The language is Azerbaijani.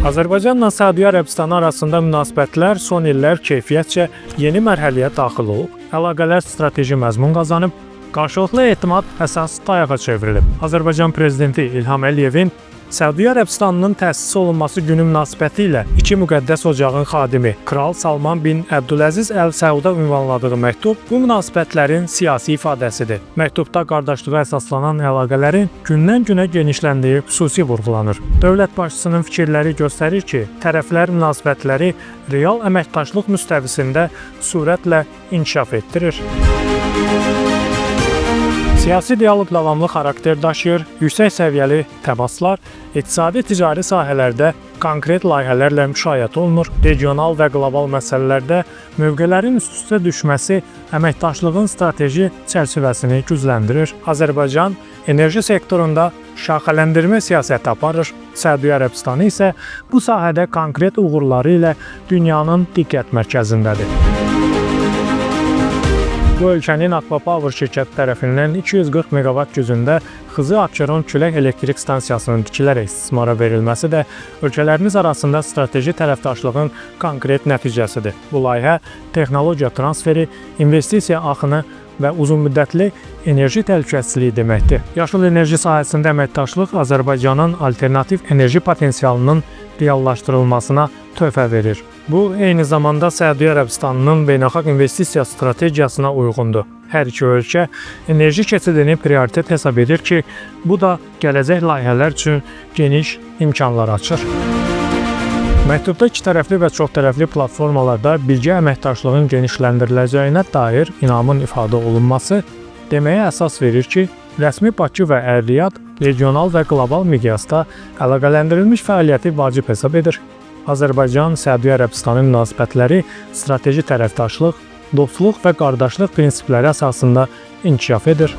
Azərbaycanla Səudiyyə Ərəbistanı arasında münasibətlər son illər keyfiyyətcə yeni mərhələyə daxil olub. Əlaqələr strateji məzmun qazanıb, qarşılıqlı etimad əsas dayağa çevrilib. Azərbaycan prezidenti İlham Əliyevin Səudiyyə Ərəbistanının təsis olunması günü münasibəti ilə iki müqəddəs ocağın xadimi Kral Salman bin Əbdüləziz Əl Səuda ünvanladığı məktub bu münasibətlərin siyasi ifadəsidir. Məktubda qardaşlığa əsaslanan əlaqələrin gündən-günə genişləndiyi xüsusi vurğulanır. Dövlət başçısının fikirləri göstərir ki, tərəflər münasibətləri real əməkdaşlıq müstəvisində sürətlə inkişaf etdirir. Siyasi dialoq davamlı xarakter daşıyır, yüksək səviyyəli təmaslar iqtisadi ticari sahələrdə konkret layihələrlə müşayiət olunur. Regional və qlobal məsələlərdə mövqelərin üst-üstə düşməsi əməkdaşlığın strateji çərçivəsini gücləndirir. Azərbaycan enerji sektorunda şaxələndirmə siyasəti aparır. Səudiyyə Ərəbistanı isə bu sahədə konkret uğurları ilə dünyanın diqqət mərkəzindədir. Bu ölkənin Aqua Power şirkəti tərəfindən 240 meqavat gücündə Xızı Abşeron külək elektrik stansiyasının tikilərək istismara verilməsi də ölkələrimiz arasında strateji tərəfdaşlığın konkret nəticəsidir. Bu layihə texnologiya transferi, investisiya axını və uzunmüddətli enerji təhlükəsizliyi deməkdir. Yaşıl enerji sahəsində əməkdaşlıq Azərbaycanın alternativ enerji potensialının reallaşdırılmasına töhfə verir. Bu, eyni zamanda Səudiyyə Ərəbistanının beynəlxalq investisiya strategiyasına uyğundur. Hər iki ölkə enerji keçidini prioritet hesab edir ki, bu da gələcək layihələr üçün geniş imkanlar açır. Məktubda ikitərəfli və çoxtərəfli platformalarda birgə əməkdaşlığın genişləndiriləcəyinə dair inamın ifadə olunması deməyə əsas verir ki, rəsmi Bakı və Ər-Riyad regional və qlobal miqyasda əlaqələndirilmiş fəaliyyəti vacib hesab edir. Azərbaycan Səudiyyə Ərəbistanı münasibətləri strateji tərəfdaşlıq, dostluq və qardaşlıq prinsipləri əsasında inkişaf edir.